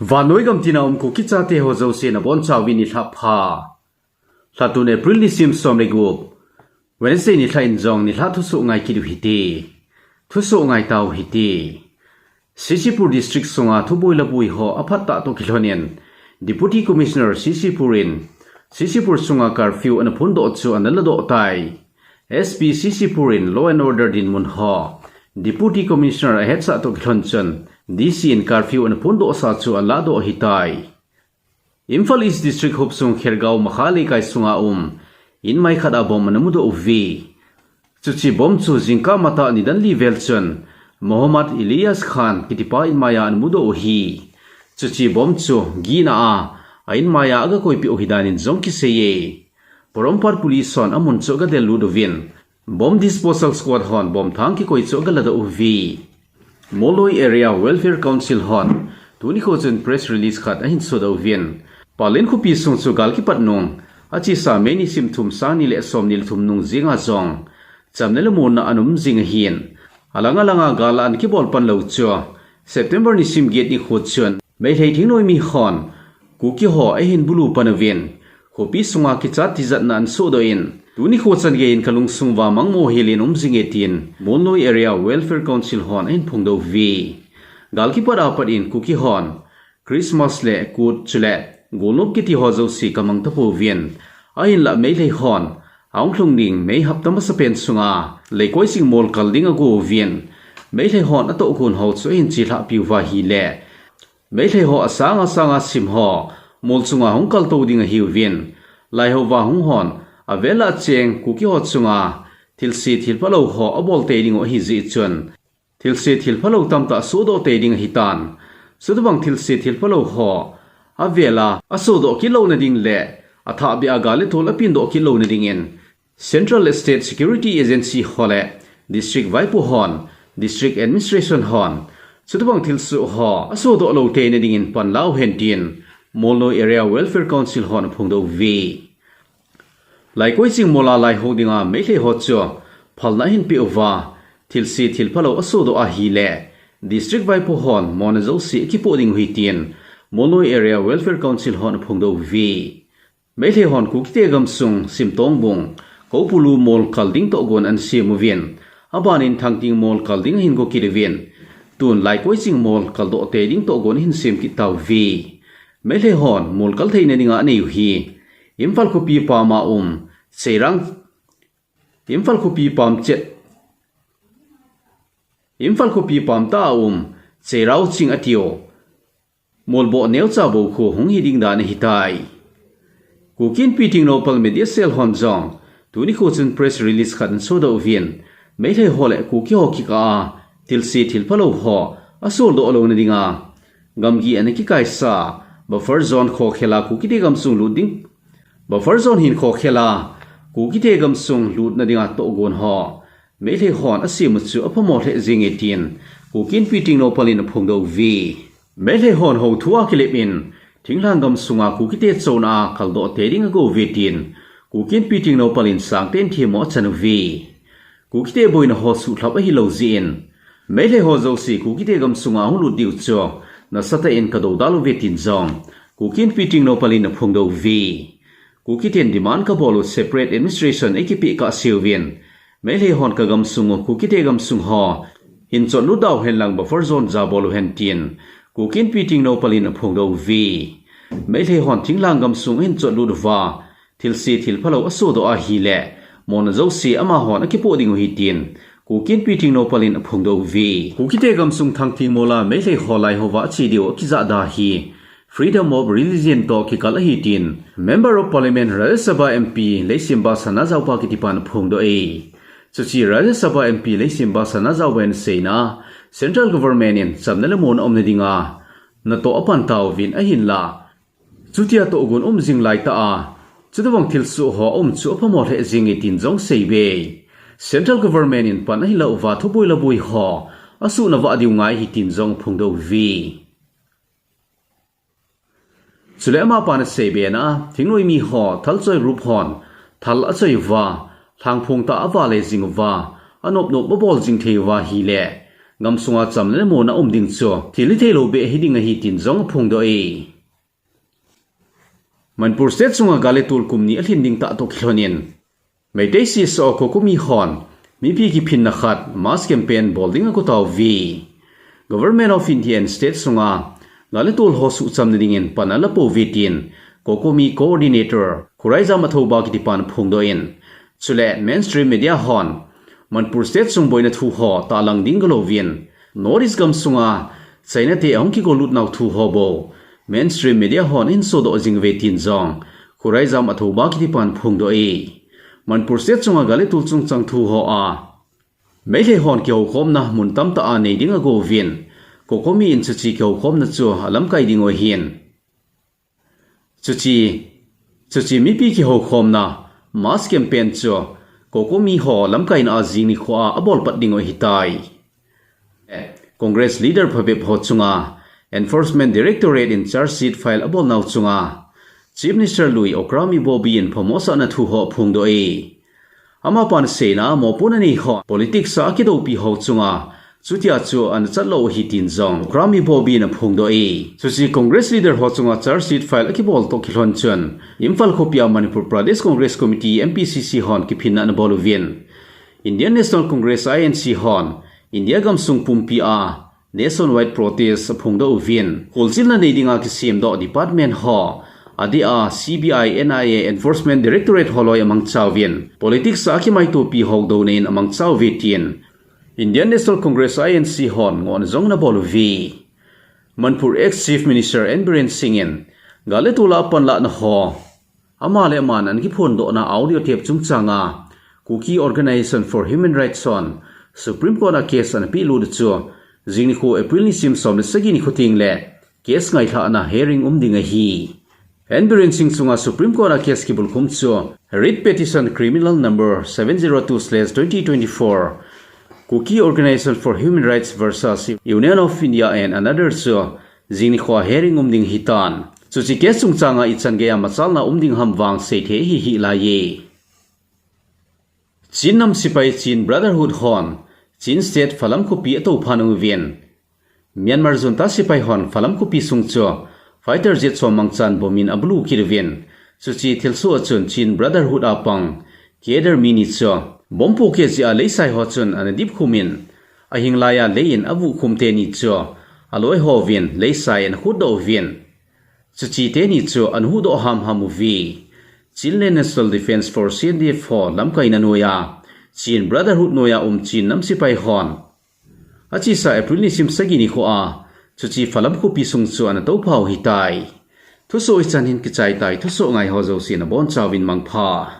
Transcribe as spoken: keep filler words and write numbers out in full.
Vannoi gam tina um Kuki chate ho jouse nabonchauvin nilhah pha. Lhatun April nisim som le gup, Wednesday nilhah in jong nilhah thusoh ngai kit u hite. Thusoh ngai tau hite. CCpur District sunga thuboi laboi ho aphat tah toh kilhonin, Deputy Commissioner CCpur in CCpur sunga curfew ana phondoh chu ana ladoh tai. SP CCpur in law and order dinmun ho Deputy Commissioner ahetsah toh kilhon chun DC in curfew ana phondoh sa chu aladoh ahitai. Imphal East District hopsung Khergaon Makha Leikai sunga um inmai khat a bomb ana mudoh uve. Chuche bomb chu jingkah matah nidan li vel chun Mohammad Ilyas Khan kitipa inmai a ana mudoh u ahi. Chuche bomb chu gihna a a inmai a agakoipeh u ahidan in jong kiseiye. Porompat Police hon amun chu agadel lut uvin, Bomb Disposal Squad hon bomb thang kikoi chu agaladoh uve. Molnoi Area Welfare Council hon tuni nikho chun press release khat ahin sodoh uvin, Pallel khopi sung chu gal kipat nung achesa May nisim thum, sang ni le som ni le thum nung jenga jong chamna le muonna ana um jing ahin, alang alanga gal ana kibol pan lou chu September nisim get nikho chun Meitei thingnoimi hon Kuki ho ahin bulu pan uvin, khopi sunga kichat tijatna ana sodoh in, tuni nikho chan geiyin kalungsung uva mangmo helin um jinge tin Molnoi Area Welfare Council hon ahin phongdoh uve. Gal kipat apat in Kuki hon Christmas le Kut chule golnop kiti ho jouse kamang tapouvin, ahinlah Meitei hon ahung lhung ding May hapta masapen sunga Leikoiching mol kal ding ago uvin, Meitei hon atohgon ho chu ahin chelhahpi uva ahile, Meitei ho asang asanga sim ho mol chunga hung kaltou ding ahiuvin, lai houva hung hon avel a cheng Kuki ho chunga thilse thilphalou ho abol tei dingu ahijeh chun, thilse thilphalou tamtah sodoh tei ding ahitan. Chutobang thilse thilphalou ho avel a asodoh kit louna ding le athahbeh a gal le tol apindoh kit louna dingin Central State Security Agency ho le District vaipo hon, District Administration hon chutobang thilsoh ho asodoh lou teina dingin pan lauhen tin Molnoi Area Welfare Council hon aphongdoh uve. Leikoiching mola lai hou dinga Meitei ho chu phalna ahin peh uva, thilse thilphalou asodoh ahile, District vaipo hon mona jouse akipoh dingu ahi tin Molnoi Area Welfare Council hon aphongdoh uve. Meitei hon Kukite gamsung Simtongbung, Koupulu mol kal ding tohgon ana sem uvin, abanin Thangting mol kal ding ahin go kit uvin, tun Leikoiching mol kaldoh tei ding tohgon ahin sem kit tauve. Meitei hon mol kal theina dinga anei u hi Imphal khopi pam a um Seirang, Imphal khopi pam chet, Imphal khopi pam tah a um Seirao Ching atiu molboh neocha bou khu hung hi ding dan ahitai. Kuki Inpi Tengnoupal Media Cell hon jong tuni nikho chun press release khat ana sodoh uvin, Meitei ho le Kuki ho kikah a thilse thilphalou ho asoldoh louna dinga gamgi ana kikaisa buffer zone khokhel a Kukite gamsung lut ding, buffer zone hin khokhel a Kukite gamsung lutna dinga tohgon ho Meitei hon asem u chu aphamo lheh jenge tin Kuki Inpi Tengnoupal in aphongdoh uve. Meitei hon hou thu a kilep in thinglhang gamsunga Kukite chouna a kaldoh tei ding ago uve tin Kuki Inpi Tengnoupal in sangtah in themmo achan uve. Kukite boina ho suhlhap ahilou jeh in, Meitei ho jouse Kukite gamsunga hung lut diu chu nasatah in kadoudal uve tin jong Kuki Inpi Tengnoupal in aphongdoh uve. Kukiten demand kabol u separate administration eikipeh kahse uvin, Meitei hon kagamsung u Kukite gamsung ho hin chotlut dauhen lang buffer zone jabol uhen tin Kuki Inpi Tengnoupal in aphongdoh uve. Meitei hon thinglhang gamsung ahin chotlut uva, thilse thilphalou asodoh ahile, mona jouse amahon akipoh dingu ahi tin Kuki Inpi Tengnoupal in aphongdoh uve. Kukite gamsung Thangting mola Meitei ho lai houva ache diu akijahda hi Freedom of Religion toh kikal ahi tin Member of Parliament Rajya Sabha MP Leishemba Sanajaoba kitipan aphongdoh e. Chuche Rajya Sabha MP Leishemba Sanajaoba in aseina, Central Government in chamna le muonna umna dinga natoh apan tauvin ahinlah, chutia tohgon um jing laitah a chutobang thilsoh ho aum chu aphamo lheh jenge tin jong aseibe. Central Government in pan ahinlah uva thuboi laboi ho asuhna vah diu ngai ahi tin jong aphongdoh uve. Chule amapan aseibe na, thingnoimi ho thalchoi group hon thal achoi uva, lhangphong tah a avale jing uva, anopnop abol jing thei uva ahile, Gamsunga chamna le monna um ding chu thil hithei lou beh hiding ahi tin jong aphongdoh e. Manipur State sunga gal le tol kum ni alhin ding tah toh kilhonin Meitei C S O COCOMI hon mipi kiphinna khat mass campaign bol ding ago tauve. Government of India in state sunga gal le tol ho suhchamna dingin pan alapouve tin COCOMI coordinator Khuraijam Athouba kitipan aphongdoh in, chule mainstream media hon Manipur State sung boina thu ho tahlang ding galouvin, North East gamsunga China te ahung kigolut nau thu ho bou mainstream media hon ahin sodoh jing uve tin jong Khuraijam Athouba kitipan aphongdoh e. Manipur State sunga gal le tol chungchang thu hoa Meitei hon kihoukhomna mun tamtah a nei ding agouvin, COCOMI in chuche kihoukhomna chu alamkai ding u ahin. Chuche, chuche mipi kihoukhomna mass campaign chu COCOMI ho lamkaina a jing nikhoa abolpat ding u ahitai. Congress leader phabep ho chunga Enforcement Directorate in charge sheet file abolnau chunga Chief Minister lui Okram Ibobi in phamosahna thu ho aphongdoh e. Amapan aseina a mopohna nei ho politics a akidoupi ho chunga chutia chu ana chatlou ahi tin jong Okram Ibobi in aphongdoh e. Chuche Congress leader ho chunga charge sheet file akibol toh kilhon chun Imphal khopia Manipur Pradesh Congress Committee, M P C C hon kiphinna anabol uvin, Indian National Congress, I N C hon India gamsung pumpia nationwide protest aphongdoh uvin, kholchilna nei dinga kisemdoh department ho, adeh a C B I, N I A, Enforcement Directorate holoi amangchauvin, politics a kimaitopi ho douna in amangchauve tin Indian National Congress, I N C hon ngohna jong anabol uve. Manipur ex Chief Minister N Biren Singh in gal le tol a panlahna ho ama le aman anakiphondohna audio tape chungchanga Kuki Organization for Human Rights hon Supreme Court a case anapehlut u chu jing nikho April nisim som le sagi nikho tengle case ngailhahna hearing um ding ahi. N Biren Singh chunga Supreme Court a case kibulkhum chu Writ Petition Criminal Number seven zero two slash twenty twenty-four, Kuki Organization for Human Rights versus Union of India and another chu jing nikhoa hearing um ding ahitan. Chuche case chungchanga ichan geiya machalna um ding ham vang seithei hihih laiye. Chin nam sepai Chin Brotherhood hon Chin State Falam khopi atouphan uvin, Myanmar junta sepai hon Falam khopi sung chu fighter jet som mangchan bomb in abulu kit uvin, chuche thilsoh a chun Chin Brotherhood a pang cadre mi ni chu bomb pohkeh jeh a leisai ho chun anadip khum in, ahing laiya lei in avuh khum teni chu aloi houvin leisai anakhutdoh uvin, chuche teni chu anahuhdoh hamham uve. Chinland National Defence Force, C N D F ho lamkaina noiya Chin Brotherhood noiya um Chin nam sepai hon achesa April nisim sagi nikhoa chuche Falam khopi sung chu anatoupha u ahitai. Thusoh hichan hin kichaitai, thusoh ngai ho jouse nabonchauvin mangpha.